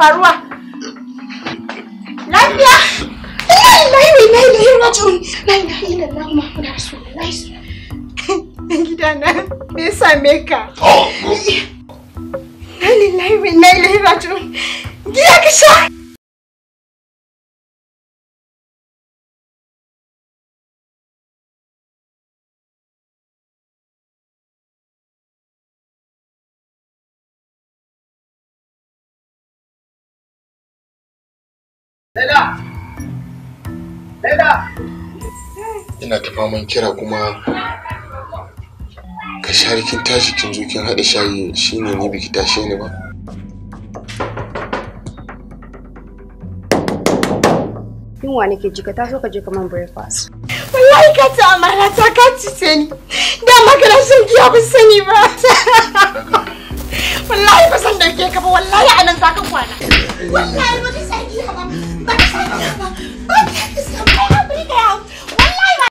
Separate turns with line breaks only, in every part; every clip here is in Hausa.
faruwa? Lafiya? La ilaha illallah. La ilaha illallah Muhammadu Rasulullah. Gidana, me ya same ka? La ilaha wa inna ilaihi raji'un. Giya ka sha.
Laila! Laila!
Ina ta faman kira kuma ka share kin tashi kin zo kin haɗa shayi shine ni biki tashe ni ba.
Yunwa nake ji, ka taso ka je ka man breakfast.
Wallahi ka ci amana ta, ka cice ni. Dama kana shan giya ban sani ba. Wallahi ba san dauke ka ba, wallahi anan za ka kwana. Wallahi ba ka sha giya ba. Ba ka sha giya ba. Ba ka sha ba. Wallahi ba.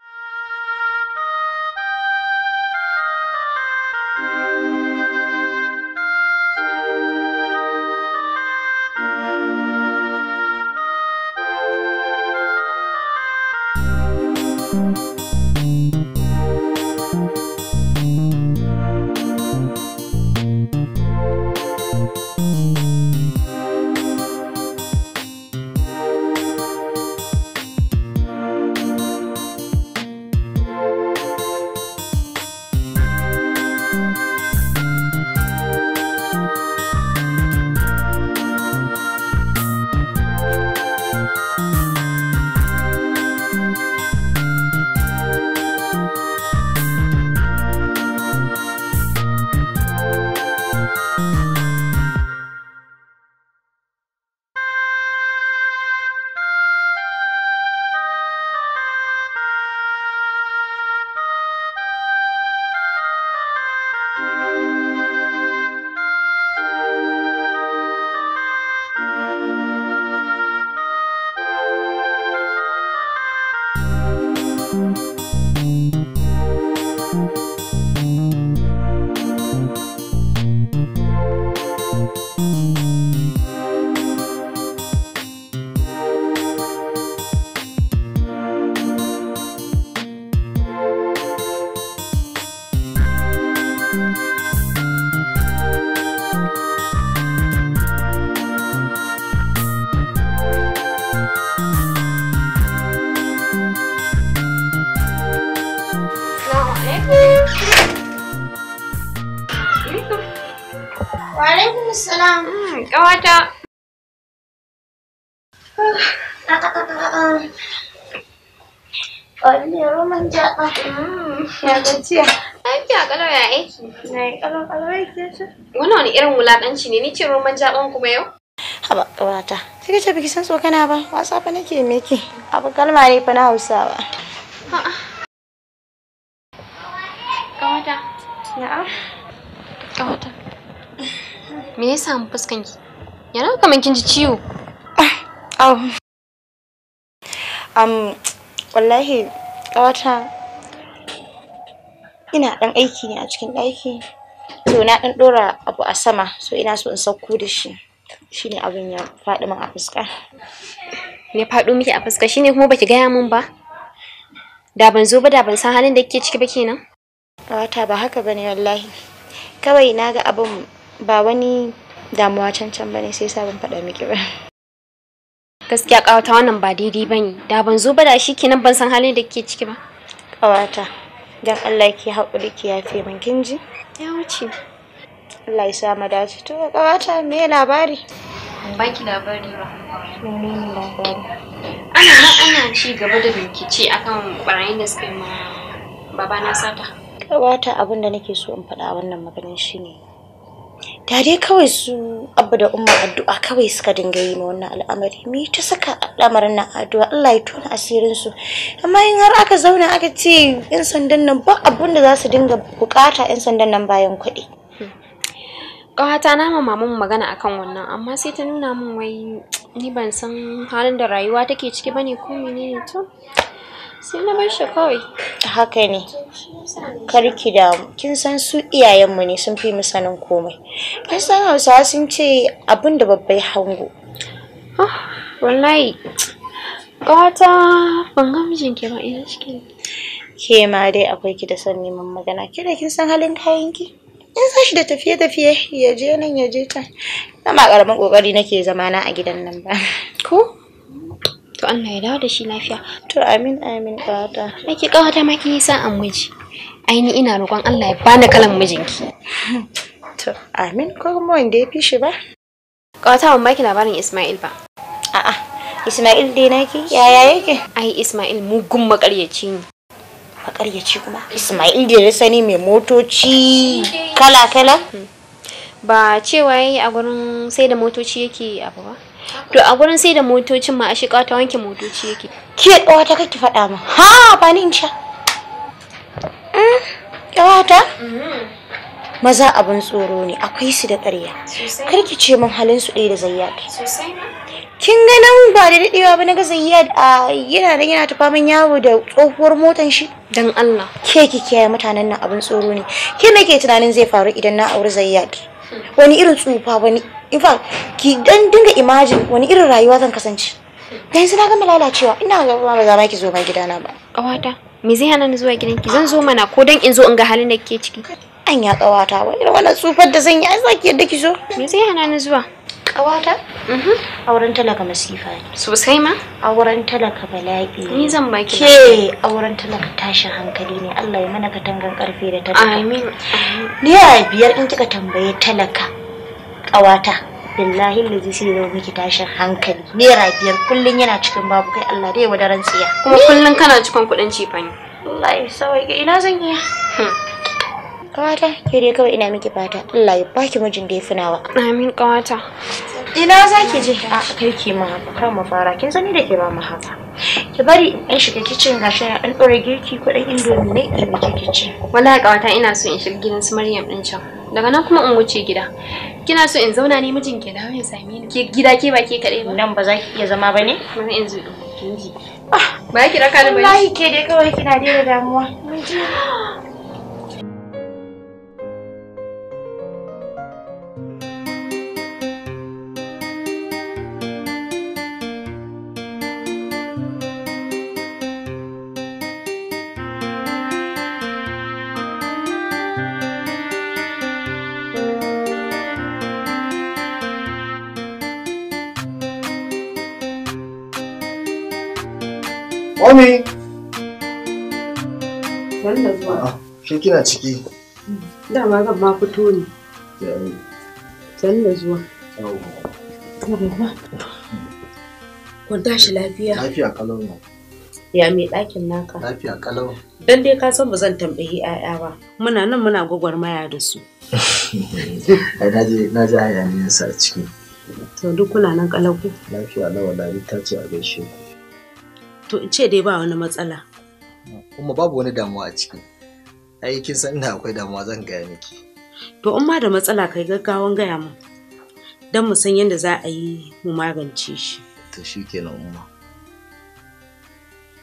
Salam.
Ƙawata.
Wani roman jaɓa. Ya gajiya.
Lafiya ƙalau, ya aiki.
Na yi ƙalau ƙalau yake ce.
Wannan wani irin wulaƙanci ne, ni ce roman jaɓan kuma yau?
Haba ƙawata. Sai ka ce biki san tsokana ba, wasa fa nake miki. Abu kalma ne fa na Hausawa.
A'a. Ƙawata.
Na'am.
Ƙawata. Me ya samu fuskanki? Yana kamar kin ji ciwo.
Wallahi ƙawata ina ɗan aiki ne a cikin ɗaki. To na ɗan ɗora abu a sama, so ina so in sauko da shi. Shine abin ya faɗi min a fuska.
Ya faɗo miki a fuska shine kuma baki gaya min ba? Da ban zo ba da ban san halin da kike ciki ba kenan?
Ƙawata ba haka bane wallahi. Kawai na ga abin ba wani damuwa cancan bane sai sa ban faɗa miki ba.
Gaskiya ƙawata wannan ba daidai bane. Da ban zo ba da shi kenan ban san halin da kike ciki ba.
Ƙawata, dan Allah ki haƙuri ki yafe min, kin ji?
Ya wuce.
Allah ya sa mu dace. To ƙawata me labari?
Ban baki labari ba.
Menene labari?
Ana nan ana ci gaba da bincike akan barayin da suka yi ma babana sata.
Ƙawata abin da nake so in faɗa a wannan maganin shine da dai kawai su Abba da Umma addu'a kawai suka dinga yi ma wannan al'amari. Me ta saka al'amarin nan addu'a, Allah ya tona asirin su. Amma in har aka zauna aka ce yan sandan nan ba abun da za su dinga bukata yan sandan nan bayan kuɗi.
Ƙawata na ma maman magana akan wannan, amma sai ta nuna min wai ni ban san halin da rayuwa take ciki bane ko menene, to sai na bar shi kawai.
Haka ne. Kar ki damu. Kin san su iyayenmu ne sun fi mu sanin komai. Kin san Hausawa sun ce abin da babba ya hango
Oh, wallahi. Ƙawata ban ga mijinki ba ina cikin.
Ke ma dai akwai ki da son neman magana. Ke da kin san halin kayanki. In san shi da tafiye-tafiye ya je nan ya je can. Na ma karamin kokari nake zama na a gidan nan ba.
Ko? To Allah ya dawo da shi lafiya.
To amin amin ƙawata.
Ai ki ƙawata ma kin yi sa'an miji. Ai ni ina roƙon Allah ya bani kalan mijinki.
To amin ko kuma wanda ya fi shi ba.
Ƙawata ban baki labarin Ismail ba.
A'a Ismail dai naki yaya yake?
Ai Ismail mugun maƙaryaci ne.
Maƙaryaci kuma? Ismail da ya sani mai motoci kala-kala?
Ba cewa yayi a gurin sai da motoci yake abu ba. To a gurin sai da motocin ma a shi ƙawata wanke motoci yake.
Ke ƙawata kake faɗa min. Ha ba ni in sha. Ƙawata? Maza abin tsoro ne akwai su da ƙarya. Kar ki ce min halin su ɗaya da Zayyad.
Sosai ma.
Kin ga nan ba da daɗewa ba na ga Zayyad a yana nan yana tafa min yawo da tsohuwar motan shi.
Dan Allah.
Ke ki kiyaye mutanen nan abin tsoro ne. Ke me ke tunanin zai faru idan na auri Zayyad? Wani irin tsufa wani in fact ki dan dinga imagine wani irin rayuwa zan kasance. Dan yanzu na gama lalacewa ina ga ba za ma ki zo ma gidana ba.
Ƙawata, me zai hana ni zuwa gidanki? Zan zo mana ko dan in zo in ga halin da kike ciki.
Anya ƙawata wani irin wannan tsufar da zan yi ai za ki yadda ki zo.
Me zai hana ni zuwa?
Ƙawata? Auren talaka masifa ne.
Sosai ma?
Auren talaka bala'i ne.
Ni zan baki.
Ke auren talaka tashin hankali ne. Allah ya mana katangan karfe da talaka.
Amin.
Naira 5 in kika tambaye talaka ƙawata. Billahi lazi sai zama miki tashin hankali. Naira 5 kullun yana cikin babu kai Allah dai wadaran tsiya.
Kuma kullun kana cikin kuɗin cefane.
Allah ya sauke ina zan iya. Ƙawata, ke dai kawai ina miki fata. Allah ya baki mijin da ya fi nawa.
Amin ƙawata.
Ina za ki je? A kai ki ma haka, kar mu fara. Kin sani da ke ba mu haka. Ki bari in shiga kicin gashi na ɗan ɗora girki ko ɗan indomi ne in miki kicin.
Wallahi ƙawata ina so in shiga gidan su Maryam ɗin can. Daga nan kuma in wuce gida. Kina so in zauna ne mijin ki dawo ya same ni. Ke gida ke ba ke kaɗai ba.
Nan ba za ki iya zama ba ne?
Bari in zo in ji. Ba ki raka ni ba.
Wallahi ke dai kawai kina daina damuwa. Mun je.
Mami!
Sanda zuwa.
Ke kina ciki?
Dama zan ma fito ne. Sanda zuwa. Kun tashi lafiya?
Lafiya kalau ne.
Ya mai ɗakin naka?
Lafiya kalau.
Dan dai ka san ba zan tambayi 'ya'ya ba. Muna nan muna gwagwarmaya da su.
Ai na ji hayaniyar sa a ciki.
To duk kuna nan kalau ku?
Lafiya lau wallahi ta ce a gaishe ku.
To in ce dai ba wani matsala.
Kuma babu wani damuwa a ciki. Ai kin san ina akwai damuwa zan gaya miki.
To in ma da matsala kai gaggawan gaya min. Dan mu san yadda za a yi mu magance shi.
To shikenan umma.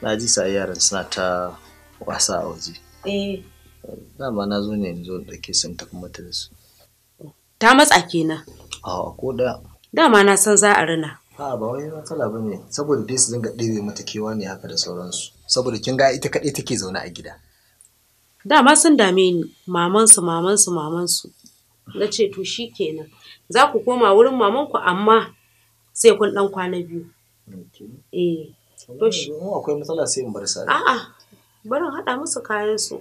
Na ji sa yaran suna ta wasa a waje.
Eh.
Dama na zo ne in zo in ɗauke su in tafi mata da su.
Ta matsa kenan.
A'a ko da.
Dama na san za a rina.
A'a ba wai matsala ba ne saboda dai su dinga ɗebe mata kewa ne haka da sauransu. Saboda kin ga ita kaɗai take zaune a gida.
Dama sun dame ni mamansu mamansu mamansu. Na ce to shi kenan. Za ku koma wurin mamanku amma sai kun ɗan kwana biyu. Eh. To shi.
Akwai matsala sai in bar sa.
A'a. Barin haɗa musu kayan su.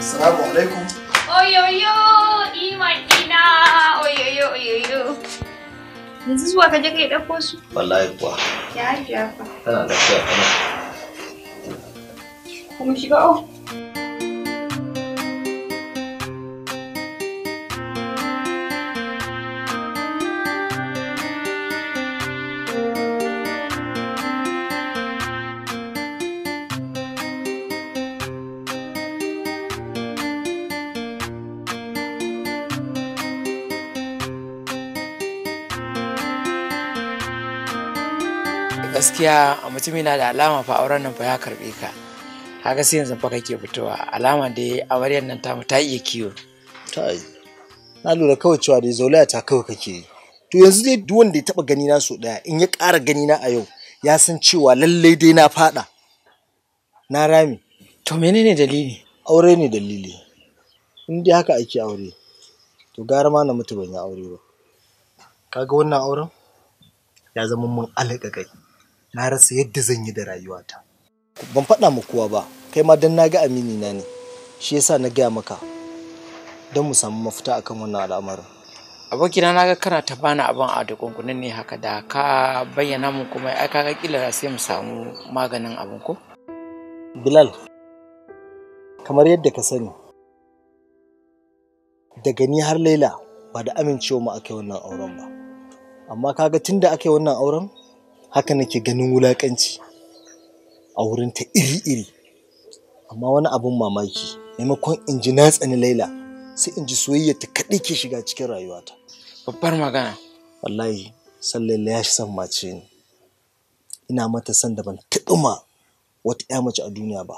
Assalamu alaikum.
Oyoyo, iman ina, oyoyo, oyoyo. Yanzu zuwa ka je kai ɗauko su?
Wallahi kuwa.
Ya hajiya fa.
Tana lafiya kana.
Kuma shiga oh.
Gaskiya mutum yana da alama fa auren nan fa ya karbe ka. Haka sai yanzu fa kake fitowa, alama dai amaryar nan tamu ta iya kiwo.
Kai, na lura kawai cewa dai zaulaya ta kawai kake yi. To yanzu dai duk wanda ya taba gani na so daya, in ya ƙara gani na a yau, ya san cewa lallai dai na fada. Na rami.
To menene dalili?
Aure ne dalili. In dai haka ake aure, to gara ma na mutu ban yi aure ba. Kaga wannan auren ya zama mun alaƙaƙai. Na rasa yadda zan yi da rayuwata. Ban faɗa ma kowa ba, kai ma dan naga amini na ne, shi yasa na gaya maka don mu samu mafita akan wannan al'amarin.
Abokina, na ga kana ta bani abin a dukunkunan ne haka, da ka bayyana mun kuma ai kaga kila sai mu samu maganin abin ko?
Bilal, kamar yadda ka sani, daga ni har Laila ba da amincewa mu aka yi wannan auren ba. Amma kaga tunda aka yi wannan auren, haka nake ganin wulakanci a wurinta iri-iri. Amma wani abun mamaki, maimakon in ji na tsani Laila, sai in ji soyayya ta kaɗai ke shiga cikin rayuwata.
Babbar magana.
Wallahi, san Laila ya san mace ne. Ina mata san da ban taɓa ma wata ƴa mace a duniya ba.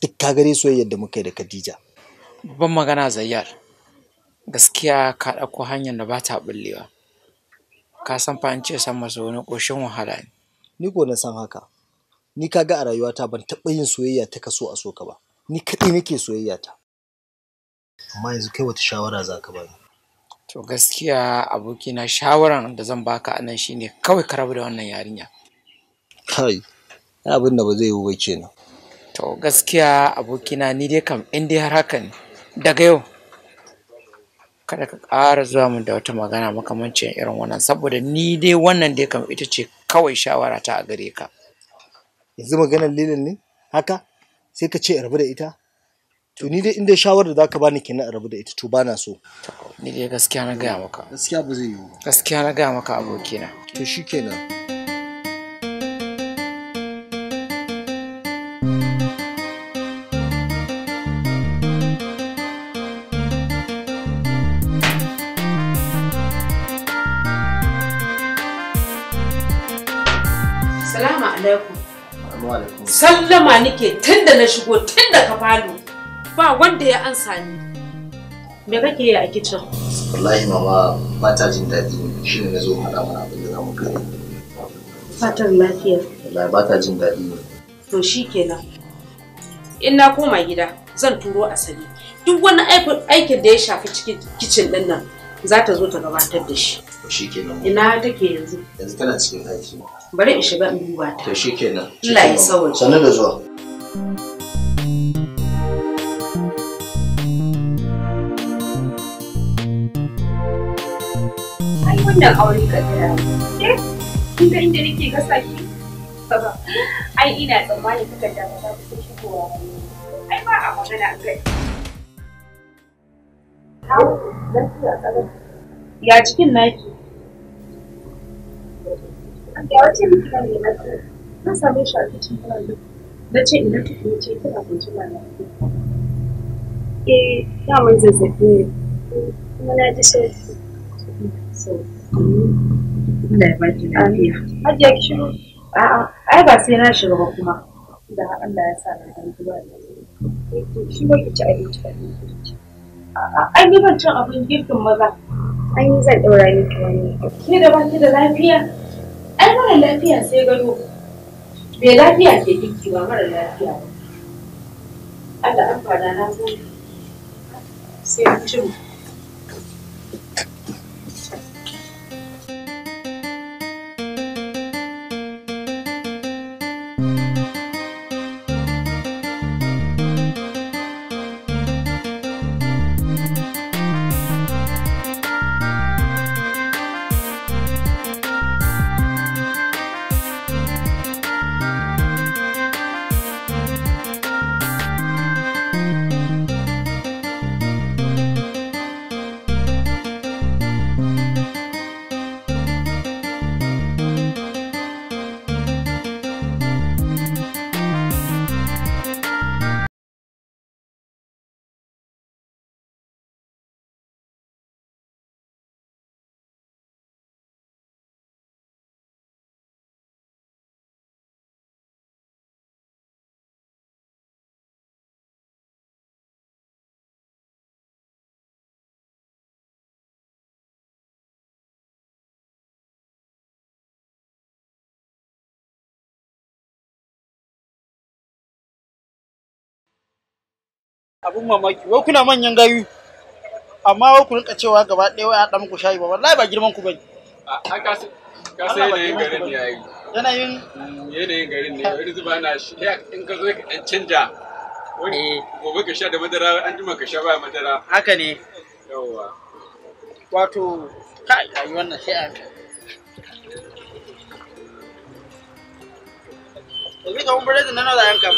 Duk ka gare soyayyar da muka yi da Khadija.
Babban magana Zayyar. Gaskiya ka ɗauko hanyar da ba ta ɓullewa. Ka san fa an ce san masa wani ƙoshin wahala ne.
Ni ko na san haka. Ni ka ga a rayuwata ban taɓa yin soyayya ta kaso a soka ba. Ni kaɗai nake soyayya ta. Amma yanzu kai wata shawara za ka bani?
To gaskiya abokina, shawaran da zan baka anan shine kawai ka rabu da wannan yarinya.
Kai, ai abin da ba zai yiwu ba kenan.
To gaskiya abokina, ni dai kam in dai har haka ne, daga yau kada ka ƙara zuwa min da wata magana makamancin irin wannan, saboda ni dai wannan dai kam ita ce kawai shawara ta a gare ka.
Yanzu maganar Lilin ne? Haka? Sai ka ce in rabu da ita? To ni dai in dai shawarar da zaka bani kenan in rabu da ita, to bana so.
Ni dai gaskiya na gaya maka.
Gaskiya ba zai yiwu ba.
Gaskiya na gaya maka abokina.
To shikenan.
Salamu alaikum. Sallama nake tun da na shigo tun da ka falo. Ba wanda ya ansa ni. Me kake yi a kicin?
Wallahi mama ba ta jin daɗi ne, shine na zo haɗa mana abin da za mu kare.
Fatan lafiya.
Wallahi ba ta jin daɗi ne.
To shikenan. In na koma gida zan turo Asabe. Duk wani aikin da ya shafi cikin kicin ɗin nan za ta zo ta gabatar da shi.
To shikenan.
Ina take yanzu?
Yanzu tana cikin ɗaki.
Bari in shiga in duba ta.
To shikenan.
Allah ya sauke.
Sannu da zuwa.
Ai wannan aure ka tsaya. Eh, kin ga inda nake gasa ki? Ai ina tsammanin takarda ba ta kusa shigowa. Ai ba a magana a kai.
Ya cikin naki?
Ya wace miki nan ne lafiya?
Na same shi a kicin tana da. Na ce ina kike, ya ce kina kwance ba lafiya.
Eh, daman zazzaɓi ne. Kuma na ji sauki.
Allah ya baki lafiya.
Hajiya ki shigo.
A'a, ai ba sai na shiga ba kuma. Da Allah ya sa na dan zuwa.
Eh, to shigo ki ci abinci kafin ki ci.
A'a, ai ni ban cin abin girkin maza.
Ai ni zan ɗaura miki wani.
Ke da baki da lafiya? Ai mara lafiya sai gado. Bai lafiya ke girki ba mara lafiya ba. Allah amfana, na gode. Sai an jima.
Abun mamaki, wai kuna manyan gayu. Amma wai ku rinka cewa gaba ɗaya wai a haɗa muku shayi ba, wallahi ba girman ku bane.
A ka sai yanayin garin ne yayi. Yanayin garin ne, wani zuba na shi in ka zo ka ɗan canja. Wani gobe ka sha da madara, an jima ka sha ba madara.
Haka ne.
Yawwa.
Wato kai rayuwar nan sai a yanzu kamar biredin na nawa za a yanka?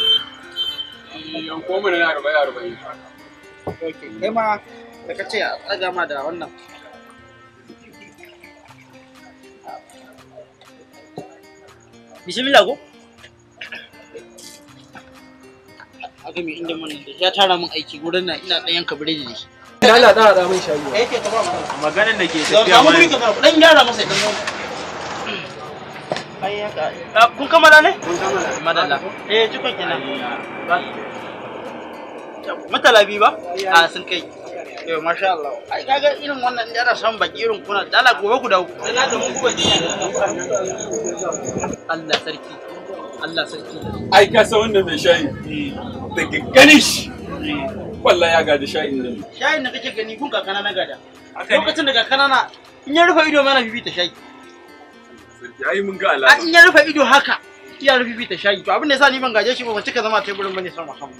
Yanko mana na 40-40.
Ok, kai ma da ka ce a tsaga ma da wannan. Bismillah ko? Haka mai inda mun da ya tara min aiki gurin nan ina ɗan yanka biredi ne.
Allah da hada min shayi.
Eh ke ta ba mu.
Maganan da ke
tafiya ma. Samu guri ka dan gyara masa idan mu. Ai haka. Kun kammala ne? Kun kammala. Madalla. Eh cikon kenan. Mutala biyu ba? A sun kai. Yau masha Allah. Ai kaga irin wannan ana samun baki irin kuna. Dala gobe ku dawo. Na ga mun kuma Allah sarki. Allah sarki.
Ai ka san wannan mai shayi. Daga ganin shi. Wallahi ya gadi shayin nan.
Shayin da kake gani kun kakana na gada. Lokacin da kakana na in ya rufe ido mana bibita shayi.
Sarki ai mun ga alama.
In ya rufe ido haka iya rufe bibita shayi. To abin da yasa ni ban gaje shi ba ban cika zama a teburin bane sama sama.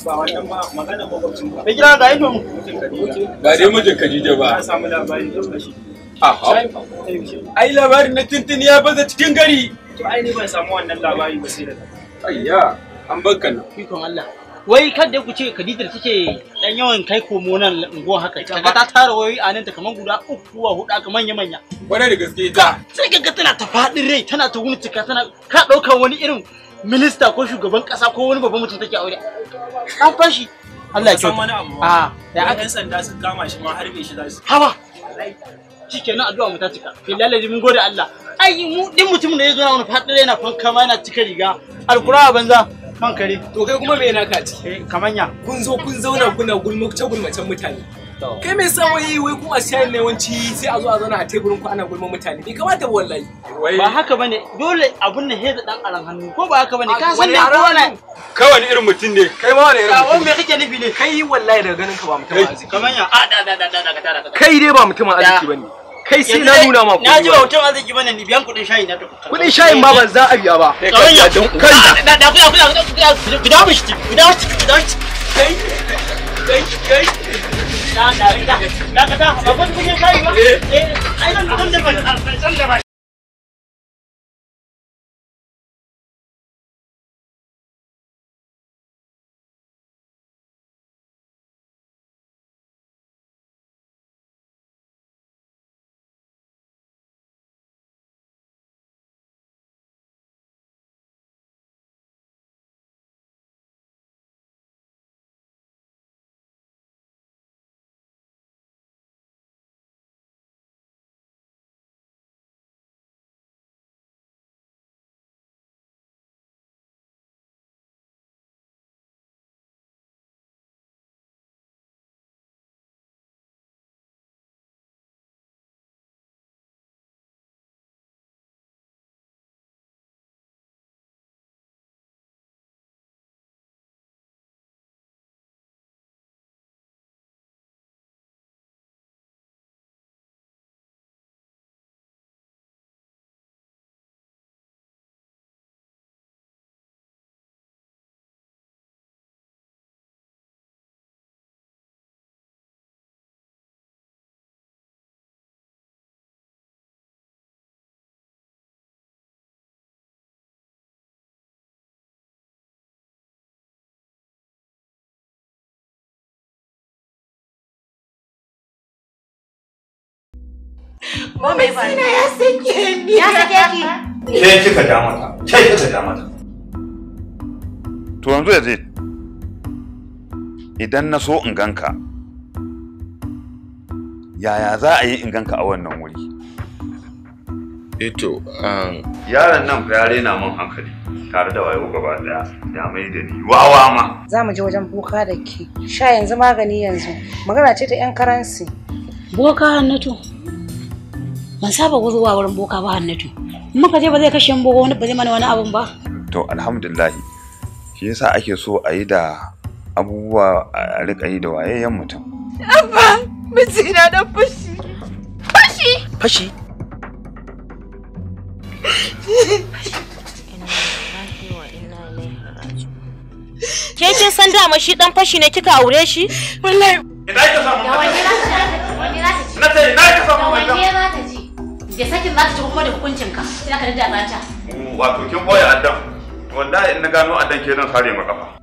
Ba wannan ba magana makwabcin ba.
Mai gida ga ido mu.
Ba dai mijin Khadija ba.
Na samu labari da shi.
Aha. Ai labarin na tuntuni ya baza cikin gari.
To ai ni ban samu wannan labari ba sai da.
Ayya, an barka nan.
Ikon Allah. Wai kan da ku ce Khadija take dan yawan kai komo nan unguwa haka. Kaga ta tara wayoyi a nan ta kaman guda 3 zuwa 4 aka manya manya.
Kwarai da gaske ita.
Sai kaga tana ta fadin rai, tana ta wuni cika tana ka dauka wani irin minista ko shugaban kasa ko wani babban mutum take aure. An fashi. Allah ya kyauta.
A da aka yan sanda sun kama shi ma harbe shi za su.
Hawa. Shikenan addu'a mu ta cika. Billahi mun gode Allah. Ai mu din mutumin da ya zo na wani fadin rai yana fanka ma yana cika riga. Alkura banza. Man kare.
To kai kuma me naka ci?
Kamanya.
Kun zo kun zauna kuna gulmace gulmacen mutane. Kai me yasa wai wai kuma shayin ne wanci sai a zo a zauna a teburin ku ana gulman mutane. Bai kamata ba wallahi.
Ba haka bane dole abun nan heza dan aran hannu ko ba haka bane ka san dai kowa na
Kai wani irin mutum ne? Kai ma wani irin
mutum. Me kake nufi ne?
Kai wallahi daga ganin ka ba mutum arziki.
Kamanya a da da da da da da.
Kai dai ba mutumin arziki bane. Kai sai na nuna ma kuɗi.
Na ji ba mutum arziki bane ni biyan kuɗin shayi na to.
Kuɗin shayin ma ba za a biya ba.
Kamanya kai da da ku ku da ku shi ku da shi ku da shi.
Kai kai kai.
Da da da da da ba kuɗin shayi ba. Eh ai zan da ba zan da ba.
Mijina ya sake ni. Ya sake ki.
Ke kika ja mata. Ke kika ja mata.
To yanzu Yazid, idan na so in ganka, yaya za a yi in ganka a wannan wuri?
Eto,
yaron nan fa ya rena min hankali tare da wayo gaba daya, ya mai da ni wawa ma.
Za mu je wajen boka da ke. Sha yanzu magani yanzu. Magana ce ta 'yan karansi.
Boka Hannatu. Ban saba zuwa wurin boka ba Hannatu. In muka je ba zai kashe mu ba wani ba zai mana wani abun ba.
To alhamdulillah, shi yasa ake so a yi da Abubuwa a riƙa yi da wayayyen mutum.
Abba, mijina dan fashi. Fashi?
Fashi?
Ke kin san dama shi dan fashi ne kika aure shi?
Wallahi.
Ina kika samu
Na
Na ce ina kika samu
wanne za ta ji? Da sakin za ta ci kuma da hukuncin ka. Sai ka daddatsa ta.
Wato kin boye addan. Wallahi in na gano addan ke zan sare ma kafa.